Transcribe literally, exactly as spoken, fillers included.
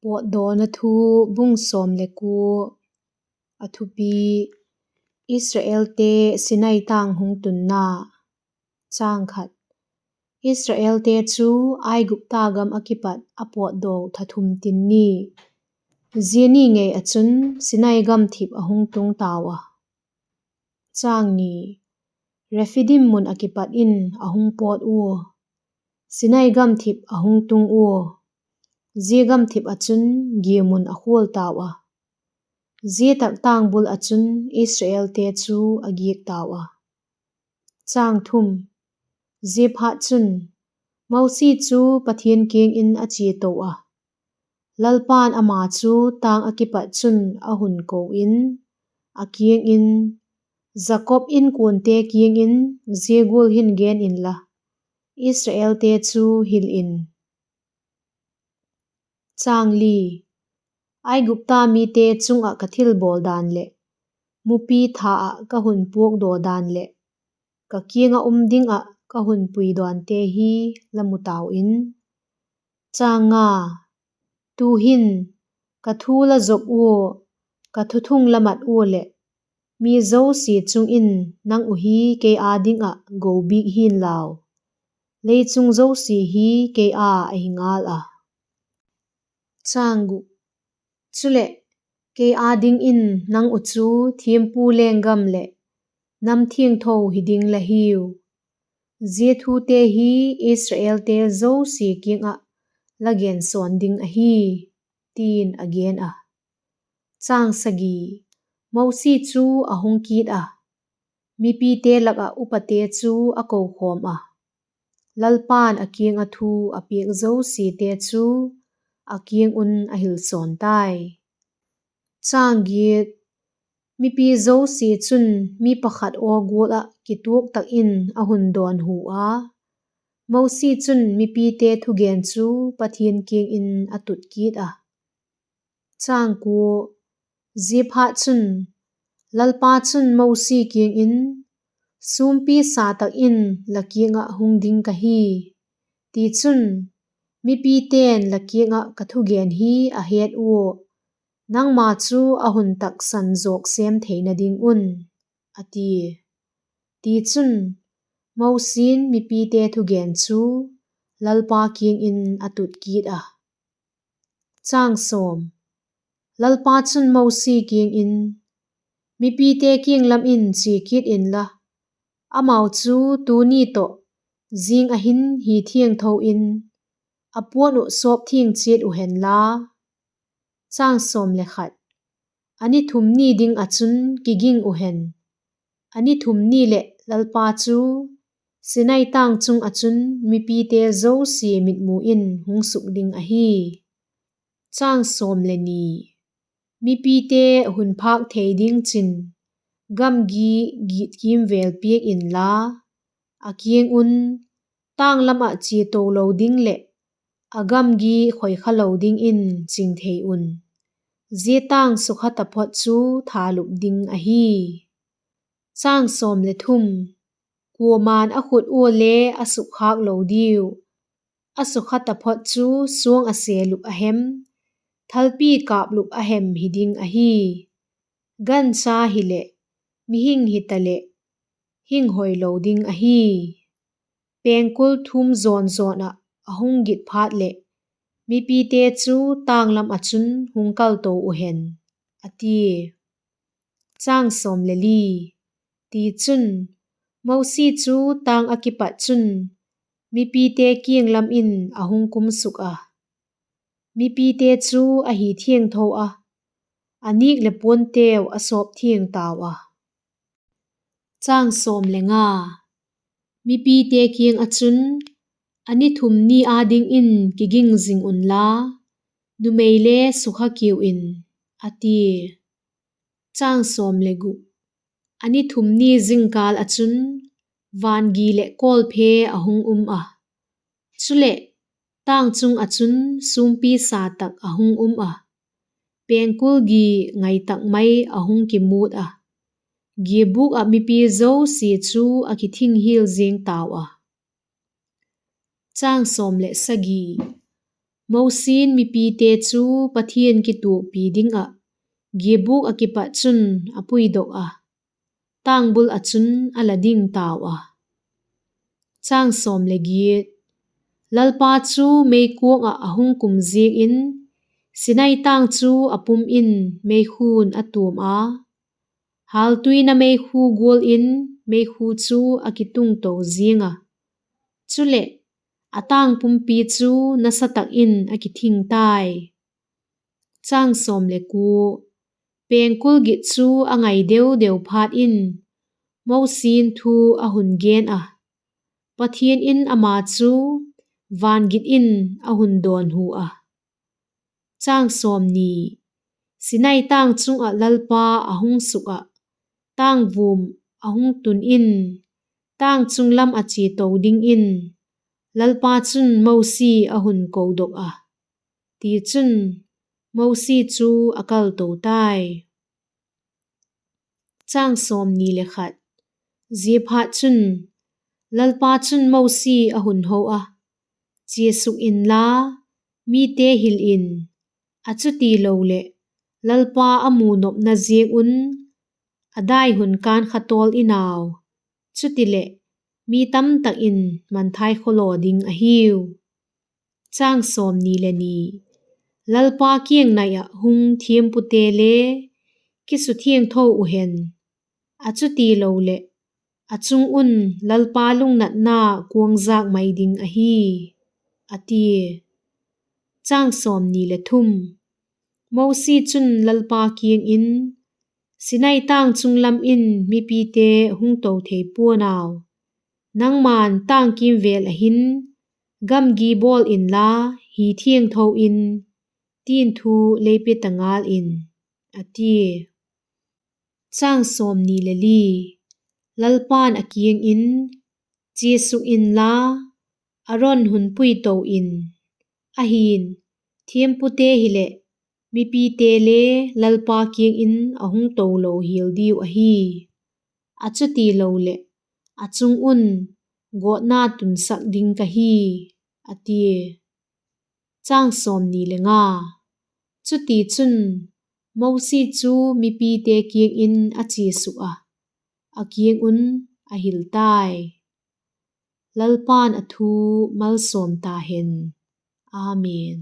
Pawtdawna thu, bung sawm le kua. A thupi: Israelte Sinai tâng hung tunna. Israelte chu Aigupta gam ah kipat a pawtdaw tha thum tin ni, zia ni ngei ah chun Sinai gamthip a hung tung tau a. Refidim mun ah kipat in a hung pawt ua, Sinai gamthip a hung tung ua, zia gamthip ah chun giamun a khual tau a. Zia tak tâng bul ah chun Israelte chu a giak tau a. Ziaphatchun, Mosi chu Pathian kiang in a chia to a, Lalpa'n ama chu tâng ah kipat chun a hun ko in, a kiang in, Jakob inkuante kiang in zia gual hin gen inla, Israelte chu hil in: Aigupta mite chung ah ka thilbawl dan leh, mupi tha ah ka hun puakdaw dan leh, ka kiang ah um ding ah ka hun puidawte hi la mu tau in. Tu'hin ka thu la zop ua, ka thuthung la mat ua leh, mi zosia chung in nang uh hi kei â ding ah go bik hi'n lau; lei chung zosia hi kei â ahi ngal a. Chuleh, kei â dingin nang uh chu thiampu lenggam leh nam thiangtho hi ding la hiu. Zia thute hi Israelte zosia kiang ah la gensawn ding ahi, ti'n a gen a. Mosi chu a hung kit a, mipite lak ah upate chu a kokhawm a, Lalpa'n a kiang ah thu a piak zosiate chu a kiang un a hilsawn tai. Mipi zosia chun mi pakhat aw gual ah kituak tak in a hun dawnhu a, Mosi chun mipite thugen chu Pathian kiang in a tut kit a. Ziaphatchun, Lalpa chun Mosi kiang in, Sûmpi sa tak in la kiang ah hung ding ka hi; tichun, mipite'n la kiang ah ka thugen hi a het ua, nangma chu a hun taksan zawk sêm theina ding un, a tia. Tichun, Mosi'n mipite thugen chu Lalpa kiang in a tut kit a. Lalpa chun Mosi kiang in, Mipite kiang lam in chia kit inla, amau chu tuni tawh zing ah hin hi thiangtho in, a puan uh sawp thiang chiat uh henla, a ni thum ni ding ah chun kiging uh hen; a ni thum ni leh Lalpa chu Sinai tâng chung ah chun mipite zosia mitmu in hung suk ding ahi. Mipite hun phâk thei ding chin gamgi gitkîmvêl piak inla, a kiang un, tâng lam ah chia to lo ding leh a gamgi khoikha lo dingin ching thei un; zia tâng sukha taphot chu thalup ding ahi. Kuama'n a khut ua le a sukkhâk lo diu, a sukha taphot chu suang a sêlup a hem, thalpi kâplup a hem hi ding ahi; gancha hileh, mihing hitaleh, hing hoi lo ding ahi. Pengkul thum zawn zawn ah a hung git phat leh, mipite chu tâng lam ah chun hung kalto uh hen, a tia. Tichun, Mosi chu tâng ah kipat chun mipite kiang lam in a hung kum suk a, mipite chu a hi thiangtho a, a nîk leh puanteu a sawp thiang tau a. Mipite kiang ah chun, A ni thum ni â dingin kiging zing unla, numei le sukha kiu in, a tia. A ni thum ni zingkâl ah chun, van gi leh kawlphe a hung um a, chuleh, tâng chung ah chun sûmpi sa tak a hung um a, pengkul gi ngai tak mai a hung kimût a, giabûk ah mipi zosia chu a kithing hial ziang tau a. Mosi'n mipite chu Pathian kituakpi ding ah giabûk ah kipat chun a puidok a, tâng bul ah chun a la ding tau a. Lalpa chu meikuang ah a hung kum ziak in, Sinai tâng chu a pum in meikhu'n a tuam a, hâltuina meikhu gual in meikhu chu a kitung to ziang a; chuleh, a tâng pumpi chu nasa tak in a kithing tai. Pengkul git chu a ngai deu deu phat in, Mosi'n thu a hun gen ah, Pathian in ama chu van git in a hun dawnhu a. Sinai tâng chung ah Lalpa a hung suk ah, tângvum a hung tun in, tâng chung lam ah chia to dingin Lalpa chun Mosi a hun kodok a; tichun, Mosi chu a kal to tai. Ziaphatchun, Lalpa chun Mosi a hun ho a, Chia suk inla, mite hil in; a chutiloleh, Lalpa a mu nopna ziak un a dai hun kân kha tawl in au; chutileh, mi tamtak in mangthai khawlaw ding ahiu. Lalpa kiang nai ah hung thiampute le kisuthiangtho uh hen; a chutiloleh, a chung un Lalpa lungnatna kuangzâk mai ding ahi, a tia. Mosi chun Lalpa kiang in, Sinai tâng chung lam in mipite hung to thei pua'n au; nangma'n tâng kîmvêl ah hin gamgi bawl inla, hi thiangtho in, ti'n thu lei pe ta ngal in, a tia. Lalpa'n a kiang in, Chia suk inla, Aron hun pui to in; ahi'n, thiampute hileh, mipite le Lalpa kiang in a hung to lo hial diu ahi; a chutiloleh, a chung un gawtna tunsak ding ka hi, a tia. Chutichun, Mosi chu mipite kiang in a chia suk ah, a kiang un a hil tai. Lalpa'n a thu malsawm ta hen. Amen.